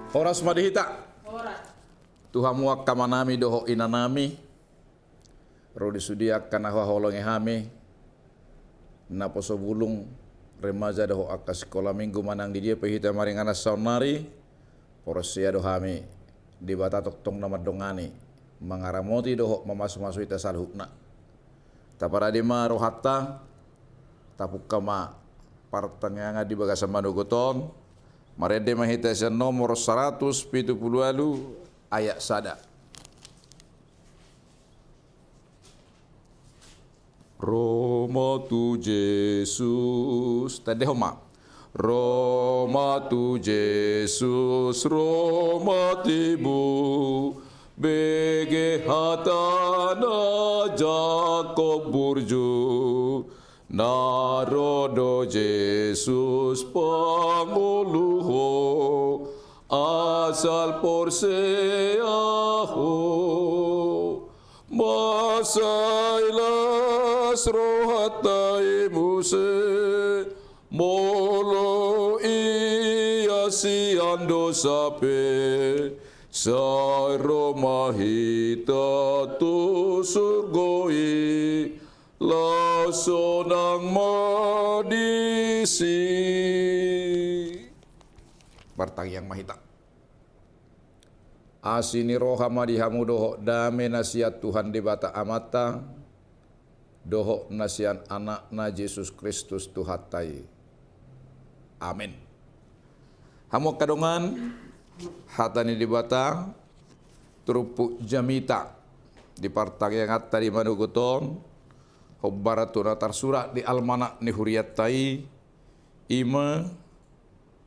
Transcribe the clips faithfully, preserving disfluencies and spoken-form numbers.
Horas ma di hita. Tu hamu angka amanami dohot inanami, ro di sude angka na huhaholongi hami, naposo bulung, remaja dohot angka sikola minggu manang di dia pe hita maringanan saonnari, porsea do hami Debata tongtong na mandongani, mangaramoti dohot mamasumasu hita saluhutna. Taparade ma rohanta, tapungka ma partangiangan di bagasan manogot on, marende ma hita sian nomor saratus pitu pulu ualu ayat sada. Ro ma tu Jesus, tandehon ma. Ro ma tu Jesus, ro ma tibu, bege hatana Jakob burju, na ro do Jesus pangolu ho, asal porsea ho. Mansai las rohanta i muse, molo ia sian dosa pe, sai ro ma hita tu surgo i, laos sonang ma disi. Martangiang ma hita. Asi ni roha ma di hamu dohot dame na sian Tuhan Debata Amanta, dohot na sian Anakna Jesus Kristus Tuhanta i. Amen. Hamu angka dongan, hata ni Debata, turpuk jamita di partangianganta di manogot on, hombar tu na tarsurat di almanak ni hurianta i, i ma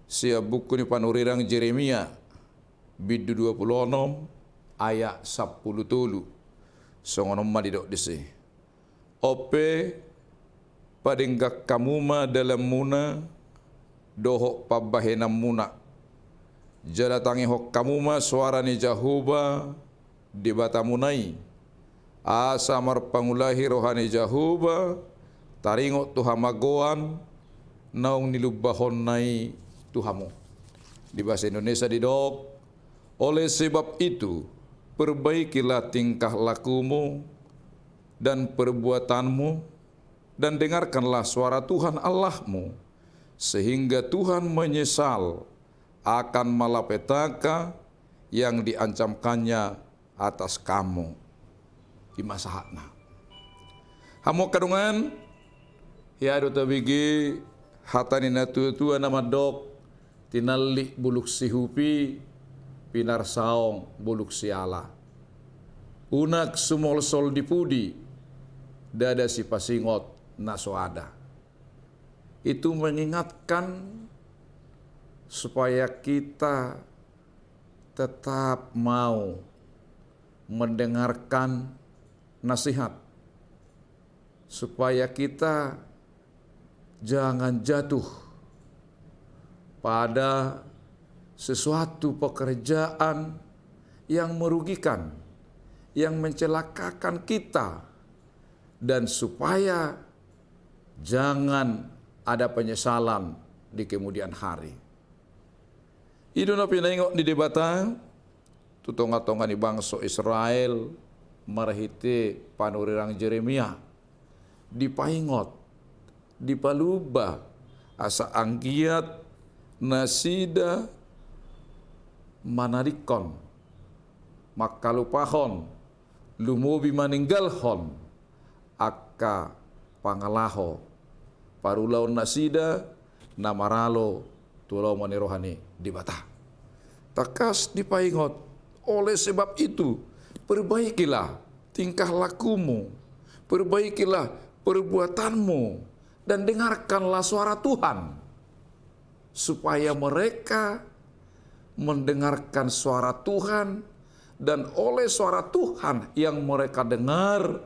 sian buku ni panurirang Jeremia, bindu dua pulu onom, ayat sampulu tolu. Songon on ma didok disi. On pe, padenggan hamu ma dalanmuna, dohot pambahenanmuna. Jala tangihon hamu ma soara ni Jahowa, Debatamuna i. Asa marpangulahi roha ni Jahowa, taringot tu hamagoan, naung nilumbahonna i tu hamu. Di bahasa Indonesia didok, oleh sebab itu, perbaikilah tingkah lakumu dan perbuatanmu, dan dengarkanlah suara Tuhan Allahmu, sehingga Tuhan menyesal akan malapetaka yang diancamkannya atas kamu. I ma sahatna. Hamu angka dongan, hea do tabege hata ni natuatua na mandok, tinallik bulung sihupi, pinarsaong bulung siala. Unang sumolsol di pudi, ndada sipasingot na so ada. Itu mengingatkan supaya kita tetap mau mendengarkan nasihat, supaya kita jangan jatuh pada sesuatu pekerjaan yang merugikan, yang mencelakakan kita, dan supaya jangan ada penyesalan di kemudian hari. I do na pinaingot ni Debata tu tongatonga ni bangso Israel marhite panurirang Jeremia. Dipaingot, dipalumba, asa anggiat nasida manadingkon, mangkalupahon, lumobi maninggalhon angka pangalaho parulaon nasida na maralo tu lomo ni roha ni Debata. Tangkas dipaingot, oleh sebab itu, perbaikilah tingkah lakumu, perbaikilah perbuatanmu, dan dengarkanlah suara Tuhan. Supaya mereka mendengarkan suara Tuhan, dan oleh suara Tuhan yang mereka dengar,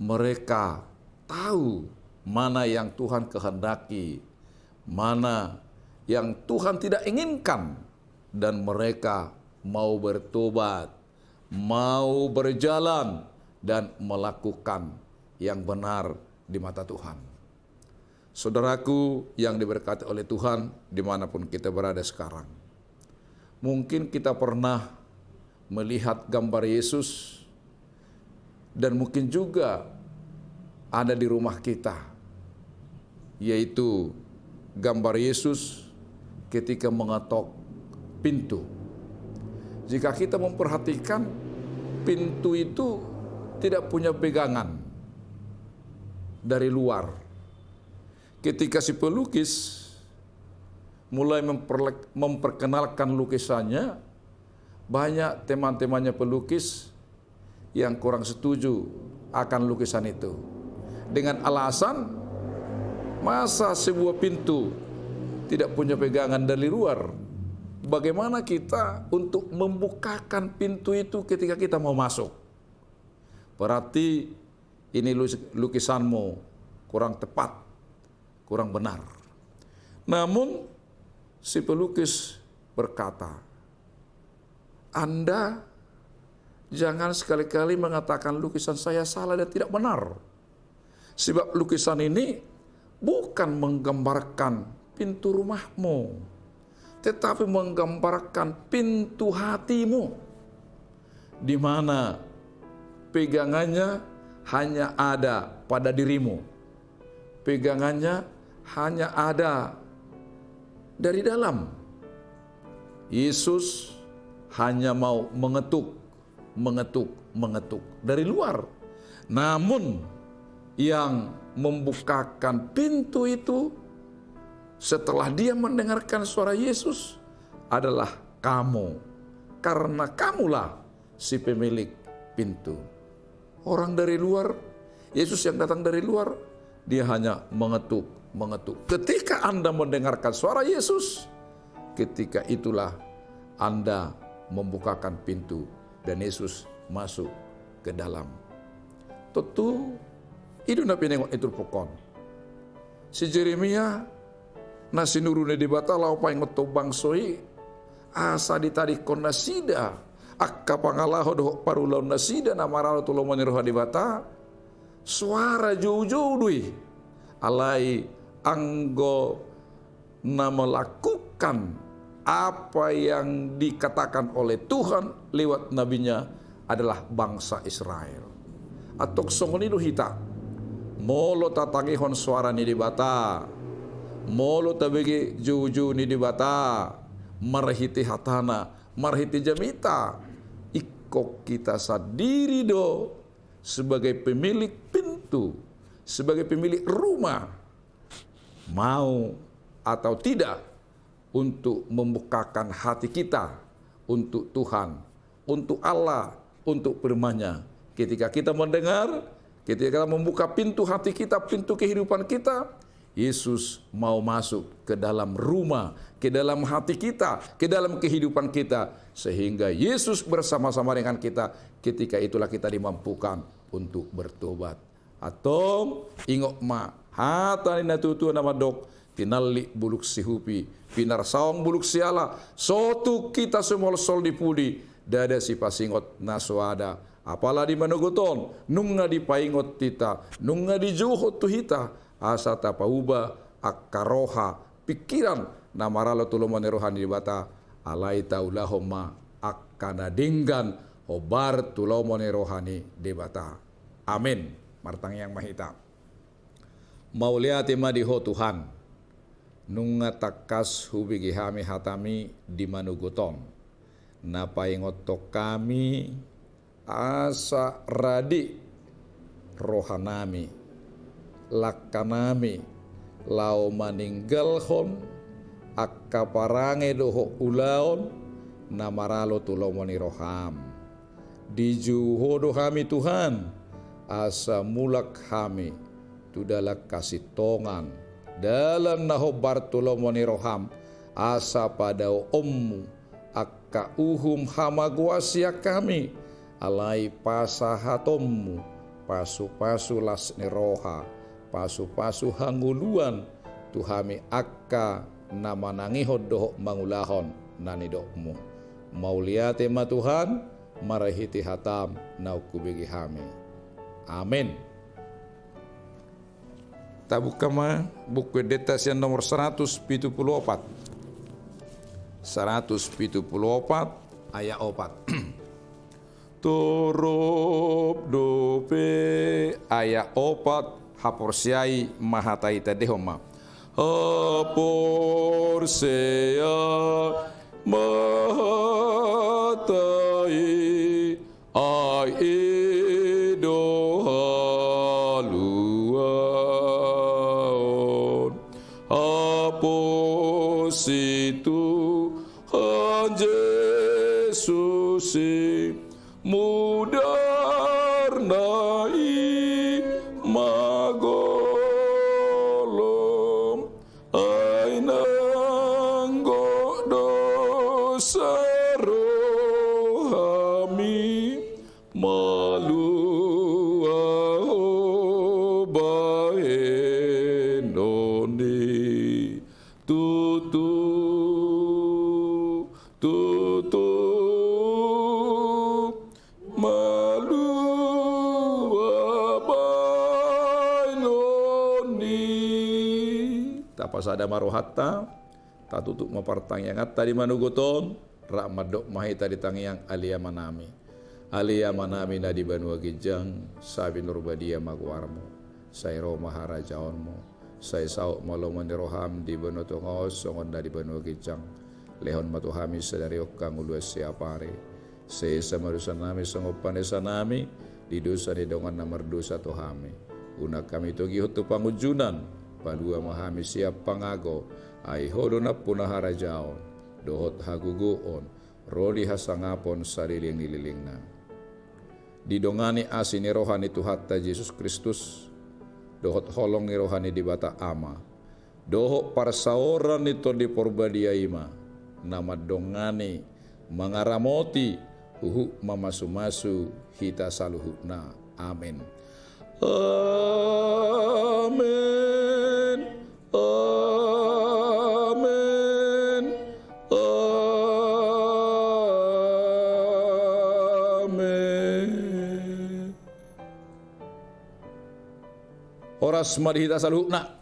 mereka tahu mana yang Tuhan kehendaki, mana yang Tuhan tidak inginkan, dan mereka mau bertobat, mau berjalan, dan melakukan yang benar di mata Tuhan. Saudaraku yang diberkati oleh Tuhan, dimanapun kita berada sekarang, Mungkin kita pernah melihat gambar Yesus dan mungkin juga ada di rumah kita, yaitu gambar Yesus ketika mengetok pintu. Jika kita memperhatikan, pintu itu tidak punya pegangan dari luar. Ketika si pelukis mulai memperle-, memperkenalkan lukisannya, banyak teman-temannya pelukis yang kurang setuju akan lukisan itu. Dengan alasan, masa sebuah pintu tidak punya pegangan dari luar? Bagaimana kita untuk membukakan pintu itu ketika kita mau masuk? Berarti ini lukis-, lukisanmu kurang tepat, kurang benar. Namun, si pelukis berkata, "Anda jangan sekali-kali mengatakan lukisan saya salah dan tidak benar. Sebab lukisan ini bukan menggambarkan pintu rumahmu, tetapi menggambarkan pintu hatimu, di mana pegangannya hanya ada pada dirimu. Pegangannya hanya ada dari dalam." Yesus hanya mau mengetuk, mengetuk, mengetuk dari luar. Namun, yang membukakan pintu itu, setelah dia mendengarkan suara Yesus, adalah kamu. Karena kamulah si pemilik pintu. Orang dari luar, Yesus yang datang dari luar, dia hanya mengetuk, mengetuk. Ketika Anda mendengarkan suara Yesus, ketika itulah Anda membukakan pintu dan Yesus masuk ke dalam. Tontu, i do na pinangido ni turpuk on. Si Jeremia na sinuru ni Debata laho paingothon bangso i, asa ditadingkon nasida angka pangalaho dohot parulaon nasida na maralo tu lomo ni roha ni Debata, suara joujou do i. Alai anggo na melakukan apa yang dikatakan oleh Tuhan lewat nabinya adalah bangsa Israel. Antong songon i do hita. Molo tatangihon suara ni Debata, molo tabege joujou ni Debata, marhite hatana, marhite jamita, ingkon hita sandiri do sebagai pemilik pintu, sebagai pemilik rumah, mau atau tidak, untuk membukakan hati kita untuk Tuhan, untuk Allah, untuk firman-Nya. Ketika kita mendengar, ketika kita membuka pintu hati kita, pintu kehidupan kita, Yesus mau masuk ke dalam rumah, ke dalam hati kita, ke dalam kehidupan kita, sehingga Yesus bersama-sama dengan kita. Ketika itulah kita dimampukan untuk bertobat. Antong, ingot ma hata ni natuatua na mandok: Tinallik bulung sihupi, pinarsaohon bulung siala, so tung hita sumolsol di pudi, ndada sipasingot na so ada. Apala di manogot on, nunga dipaingot hita, nunga dijouhon tu hita, asa tapauba angka roha, pingkiran na maralo tu lomo ni roha ni Debata, alai taulahon ma angka na denggan hombar tu lomo ni roha ni Debata. Amin. Martangiang ma hita. Mauliate ma di Ho Tuhan, nunga tangkas hubege hami hataMi di manogot on, na paingothon hami asa rade rohanami, langkanami, laho maninggalhon angka parange dohot ulaon na maralo tu lomo ni rohaM. Dijou Ho do hami, Tuhan, asa mulak hami tu dalan hasintongan, dalan na hombar tu lomo ni rohaM, asa padaoonMu angka uhum hamagoan sian hami, alai pasahatonMu pasupasu las ni roha, pasupasu hangoluan tu hami angka na manangihon dohot mangulahon na nidokMu. Mauliate ma, Tuhan, marhite hataM naung hubege hami. Amin. Tabuka ma Buku Endenta sian nomor saratus pitu pulu opat. Saratus pitu pulu opat, ayat opat. Torop dope ayat opat, haporseai ma hata i, tandahon ma. Haporseai ma hata i, ai i do haluaon. Haporsi Tuhan Jesus i, mudarna i ma golom. Ai nanggo dosa rohami, malua ho bahenon i. Tutu, tutu, malua bahenon i. Tapasada ma rohanta, tatutup ma partangianganta di manogot on, rap mandok ma hita di tangiang Ale Amanami. Ale Amanami na di banua ginjang, sai pinarbadia ma goarmu. Sai ro ma harajaonmu. Sai saut ma lomo ni roham di banua tonga on songon na di banua ginjang. Lehon ma tu hami sadari on hangoluan siapari. Sesa ma dosanami songon panesanami di dosa ni dongan na mardosa tu hami. Unang hami togihon tu pangunjunan, palua ma hami sian pangago, ai ho do nampuna harajaon, dohot hagogoon, ro di hasangapon saleleng ni lelengna. Didongani asi ni roha ni Tuhanta Jesus Kristus, dohot holong ni roha ni Debata Ama, dohot parsaoran ni Tondi Parbadia i ma, na mandongani, mangaramoti, huhut mamasumasu hita saluhutna. Amen. Amen. Amen. Amen. Horas ma di hita saluhutna.